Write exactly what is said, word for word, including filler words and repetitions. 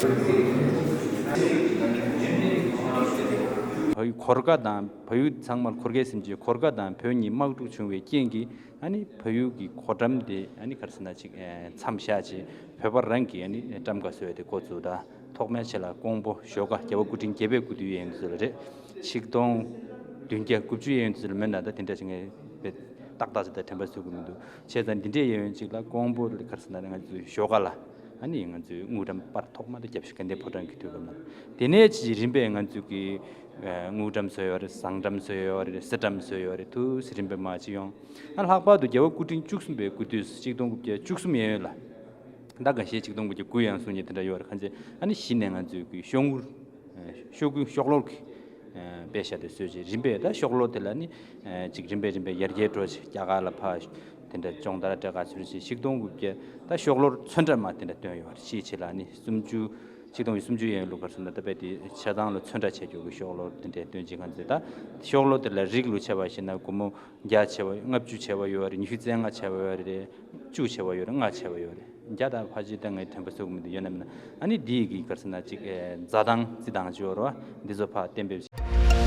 བལ་ཡུལ་གོར་ཁ་དང་བལ་ཡུལ་ཚང་མར་གོར་ཁའི་སེམས་ཅན་གོར་ཁ་དང་བོད་གཉིས་དམག་འཁྲུག་བྱུང་བའི་རྐྱེན་གྱིས། ཨ་ནི་བལ་ཡུལ་གྱི་གོ་འགྲམ་དེ་ཨ་ནི་ག་རེ་ཟེར་ན་ཅིག་ཨེ་མཚམས་བཞག་བྱས་བོད་པ་རང་གིས་ཨ་ནི་ཊམ་ཀ་བཟོས་ཏེ་འགོ་བཙུགས། ད་ཐོག་མའི་ཆེད་ལ་ཀོང་པོ་ཞོགས་ཀ་རྒྱལ་བ་སྐུ་ཕྲེང་བརྒྱད་པའི་སྐུ་དུས་ཡིན་ཚུལ་རེད། ཆིག་སྟོང་བདུན་བརྒྱ་དགུ་བཅུ་ཡན་ཡོད་ཚུལ་མེད་ན། ད་དེ་འདྲ་ཞིག་ངས་ཏག་ཏག་ཅིག་ད་དྲན་པ་གསོས་ཀྱི་མི་འདུག་བྱས་ཙང་འདི་འདྲའི་ཡན་ཡོད་ཅིག་ལ་ཀོང་པོ་ལ་ག་རེ་ཟེར་ན་ང་ཚོའི་ཞོགས་ཀ་ལ་ཨ་ནི་ང་ཚོའི་དངུལ་ཀྲམ་པར་ཐོག་མ་དེ་བརྒྱབ་ཤིང་དགའ་ལྡན་ཕོ་བྲང་གི་དུས་སྐབས་ནང་། དེ་ནས་ཅིག་རིམ་པས་ང་ཚོས་ཀྱི་ཨ་དངུལ་ཀྲམ་བཟོས་ཡོད་རེད། ཟངས་ཀྲམ་བཟོས་ཡོད་རེད། གསེར་ཀྲམ་བཟོས་ཡོད་རེད། དུས་སུ་རིམ་པས་མར་ཅིག་ཡོང་། ཨ་ལྷག་པར་དུ་རྒྱལ་བ་སྐུ་ཕྲེང་བཅུ་གསུམ་པའི་སྐུ་དུས་སུ་ཆིག་སྟོང་དགུ་བརྒྱ་བཅུ་གསུམ་ཡན་ཡོད་ལ། ད་འགའ་ཤས་ཆིག་སྟོང་དགུ་བརྒྱ་དགུ་ཡང་གསུང་མཁན་དེ་འདྲ་ཡོད་རེད། ཁ་ཅིག་ཨ་ནི་གཞི་ནས་ང་ཚོས་ཀྱི་ཤོག་དངུལ་ཤོག་གུ་ཤོག་ལོར་གྱི་དཔེ་ཤ་དེ་བཟོས་བྱས་རིམ་པས། ད་ཤོག་ལོར་དེ་ལ་ནི་ཅིག་རིམ་པས་རིམ་པས་ཡར་རྒྱས་འགྲོ་བྱས་རྒྱ་གར་ལ་ཕར་དེ་འདྲ་སྦྱོང་བརྡར་སྤྲད་ག་ཚུར་བྱས་ཆིག་སྟོང་དགུ་བརྒྱ་ད་ཤོག་ལོར་ཚོན་ཁྲ་མ་དེ་འདྲ་བཏོན་ཡོད་རེད། ཕྱིའི་ཆེད་ལ་ནི་སུམ་ཅུ་ཆིག་སྟོང་ཡི་སུམ་ཅུ་ཡན་ལུགས་ག་རེ་ཟེར་ན་ད་དཔེ་དེ་ཆ་ཚང་ལ་ཚོན་ཁྲ་བྱས་རྒྱུ་གི་ཤོག་ལོར་དེ་འདྲ་བཏོན་བྱས། ཁ་ཅིག་ད་ཤོག་ལོར་དེ་ལ་རིགས་ལུགས་བྱས་པ་ཞིག་ན་སྒོར་མོ་བརྒྱ་བྱས་པ། ལྔ་བཅུ་བྱས་པ་ཡོད་རེད། ཉི་ཤུ་རྩ་ལྔ་བྱས་པ་ཡོད་རེད། བཅུ་བྱས་པ་ཡོད་རེད། ལྔ་བྱས་པ་ཡོད་རེད། བརྒྱ་དང་ཕལ་ཆེར་ད་ངས་དྲན་པ་གསོས་ཀྱི་མི་འདུག་ཡོད་ན་མིན་ན། ཨ་ནི་འདི་ཡི་གི་ག་རེ་ཟེར་ན་ཅིག་ཨེ་རྩ་དང་རྩི་དང་ཅིག་ཡོད་རེད་བ། འདི་ཚོ་ཕར་གཏན་འབེབས་བྱས།